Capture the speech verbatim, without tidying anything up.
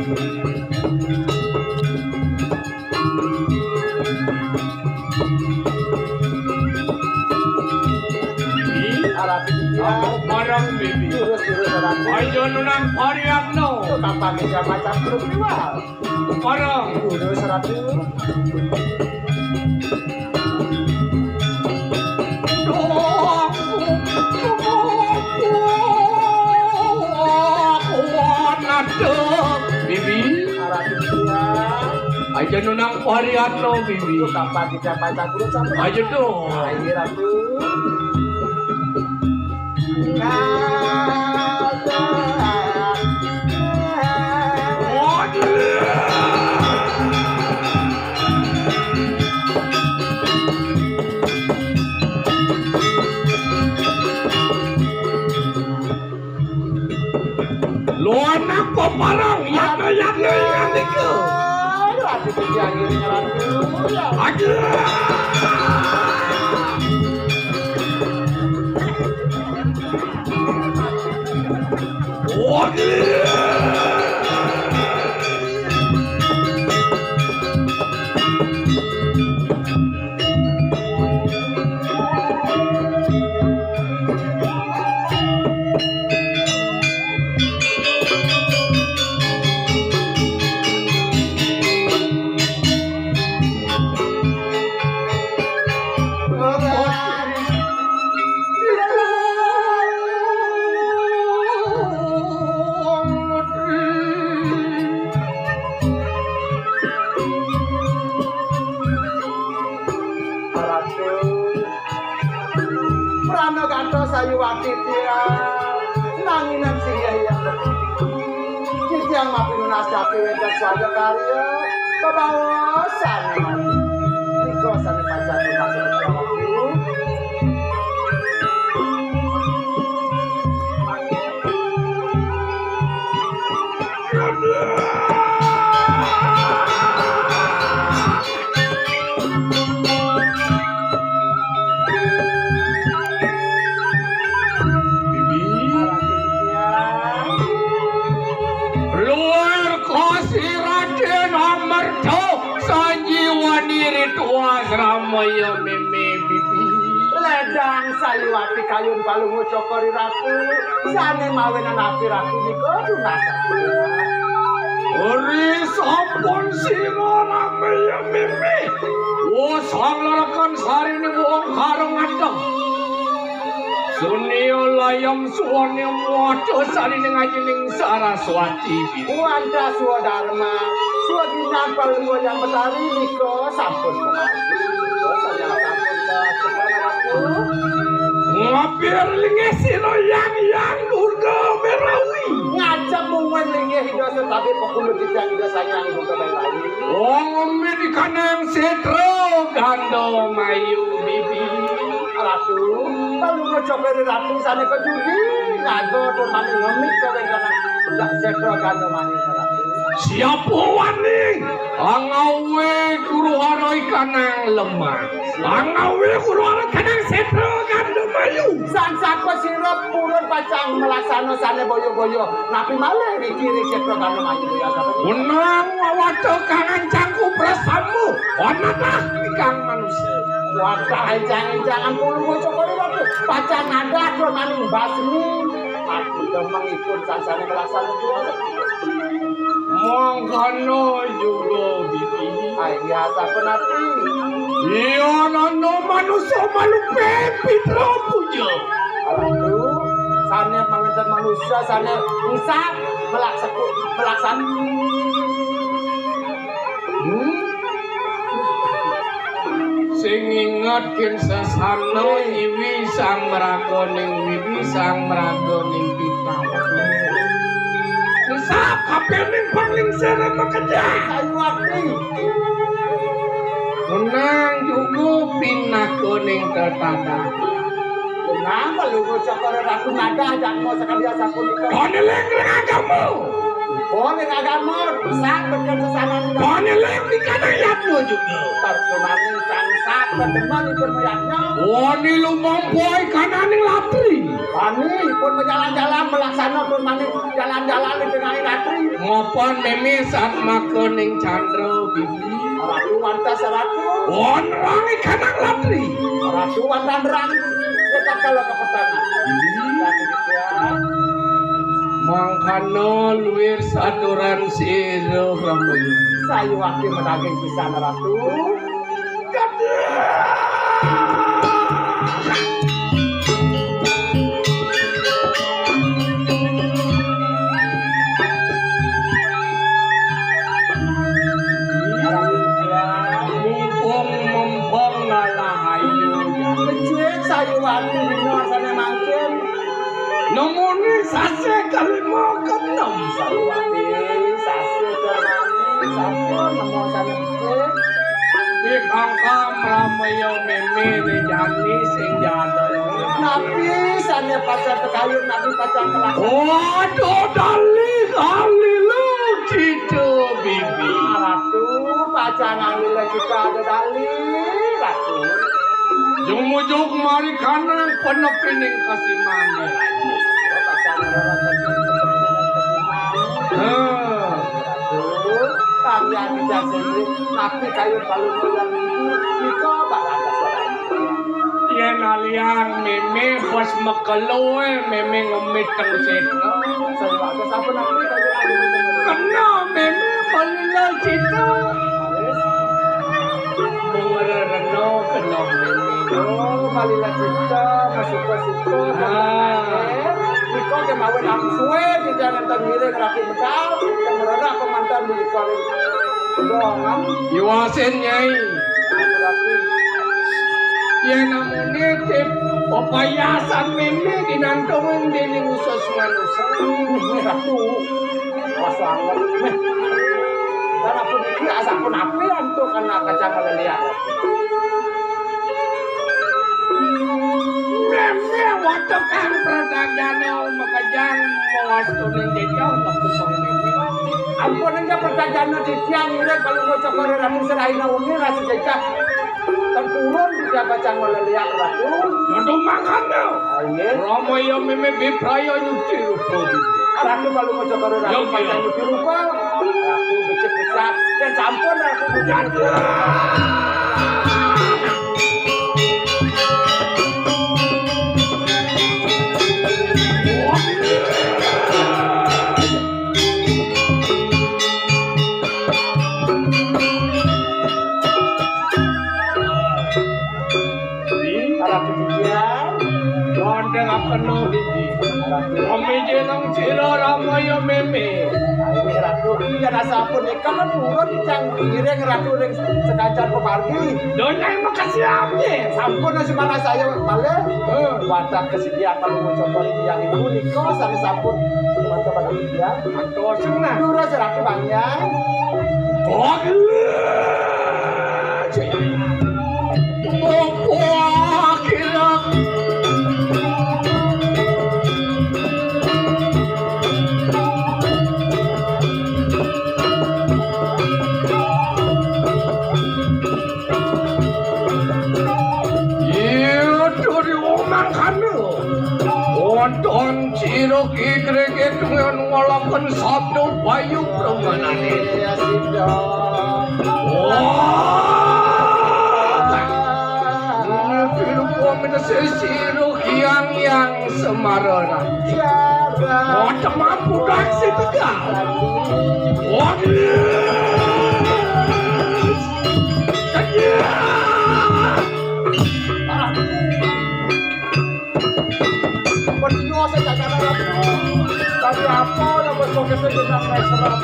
Bibi, arep aku parang, Bibi. Terus, terus, arep. Ayo nunang pariatno. Kapan bisa macam terus, Bibi? Parang. Terus, arep. Bibi. Aja nunang pariatno, Bibi. Aja dong. Lho, anak kok parang, yatno, yatno, ingat iku. Aduh, aduh, aduh, aduh, aduh. Aduh. Prana gantos ayu wati tiang, nanginan singgih yang titiang mapinunas dati wénten swaja karya, bebaosan. Nika sané panjang tunas. Bibi. Luar kosi Raden Amerta Sanjiwani Ritual Sramaya Meme Bibi. Ledang Sayuwati kayun Palungguh Cokor I Ratu, sané mawinan api Ratu nika dunasan. Ri sampun sira rame ya Meme. Wosang larakan sarine wong karang adem. Sunia layam suwane wadah sarine ngajening Saraswati. Wanda Swadarma, Swaginan Palungguh Yang Betari nika sampun mati. Nika sampun mati. Ngapir linggih sira Yang Yang Durga Merawi. Ngajak mungwen linggih Ida Setabi pekulut titiang Ida Sang Yang Durga Merawi. Wong umit ikanang setra ganda mayu bibi. Ratu, Palungguh Cokor I Ratu sane kejudi, ngaga tur mani ngemit kewengkana. Dak setra ganda mayu, Ratu. Siapa wani? Angawe guru hara ikanang lemah. Angawe guru hara ikanang setra ganda mayu. Sang sapa sira purun pacang melaksana sane boyo-boyo. Napi malih riki ri setra ganda mayu ya sapa? Menang wawata kangancangku prasamu. Onatah ikang manusia. Wadah encang-encangan Palungguh Cokor I Ratu. Pacang nadah tur maning basmi. Aku demengipun sang sane melaksana. Mangkana juga bibi. Ai, biasa penati. Iya, nanda manusa malupe pitra puja. Ratu, sane mangentan manusia, sane usah melaksaku, melaksan. Hmm? Sing inget kin sesana nyiwi sang meraga ning widi sang meraga ning pitang. Sap kapening panglingsire makejah. Sayuwati. Menang juga pinaka ning tetadah. Menang Palungguh Cokor I Ratu nadah jadma sakadi asapunika. Kone leng ring agama. Kone ring agama, sang bekel sesanan. Kone leng di kadang yatna. Juga. Tartunani kang sat teteman ipun mayatnya. Wani lumampai kananing latri. Wani ipun berjalan-jalan melaksana turmani jalan-jalan di tengah latri. Mapan meme sat maka ning candra bibi. Ratu wantah seratu. Wan rangi kanang latri. Ratu wantah rangi. Kita kalau ke petana. Bibi. Ratu juga. Mangkana luwir saturan sira Brahmaya. Sayuwakti medaging pisan Ratu. Mumpung-mumpung ngalah ayu. Becik sayuwakti dina sane mangkin. Nemoni sasih kalima kenem. Sayuwakti sasih kalima sampun nemu sane becik. Dikangkam ramaya meme ning jani sing jadul. Napi sane pacang kekayun, napi pacang kelakon. Waduh, dali, dali lu, cita bibi. Ratu, pacang ngalila cita ada dali, Ratu. Jumujug mari kanang penepining kasimane. Pacang ngalila cita ada dali. Heh. Aduh, kalian tidak sendiri, tapi kayu palu yang itu, Niko bakal kasih. Yen alian meme bos mekeloe, meme ngemit teng setra. Saya ada sampun aku kayu palu. Kena meme melila cita. Mengerereno kena meme. Oh, malila cita, masuk-masuk. Ah. Niko kemawin aku suwe, tidak nonton ngiring rapi medal, yang merana pemantan di niko. Doangan. Iwasin, Nyai. Rapi. Yen namune tip pepayasan meme dinantungin dening usus manusa. Ratu. Pas banget. Meh. Kan aku niki asapun api antuk kena kacang lelian. Meme watekan pradajana makejang mawastuning dija nekupang meme. Ampun aja pradajana titiang ngiring kalau mau cokor ratu serahina wengi rasa jejak. Tempurun titiang kacang lelian ratu. Jodoh makanya. Ayo. Ramaya meme bipraya nyuci rupa. Ratu kalau mau cokor ratu. Ya, kacang ya. Nyuci rupa. Ratu becik-becik. Dan sampun ratu becik. Arah ketinggian. Wonten apa no iki? Kami jeneng sira Ramaya meme. Ayo, Ratu, yen asampun ikan kan purun icang ngiring Ratu ring sekancan pemargi. Donya yang makasih amin. Sampun nasi mana saya malih. Eh, wadah kesediaan kalau mau coba yang ibu nikah sami sampun. Mantap pada dia. Mantap senang. Lurus Ratu Banyang. Kok Iya, duri omang kanu. Wonten Sira ki krikit dengan walaken sabda bayu pramanane. Iya, Sida. Wah. Rupa menese sira Hyang Hyang Semara. Tiada. Wonten mampu daksi tegal. Wah. Iya. Berdua saya tak ada. Tapi apa yang bersogok itu dengan naik serap?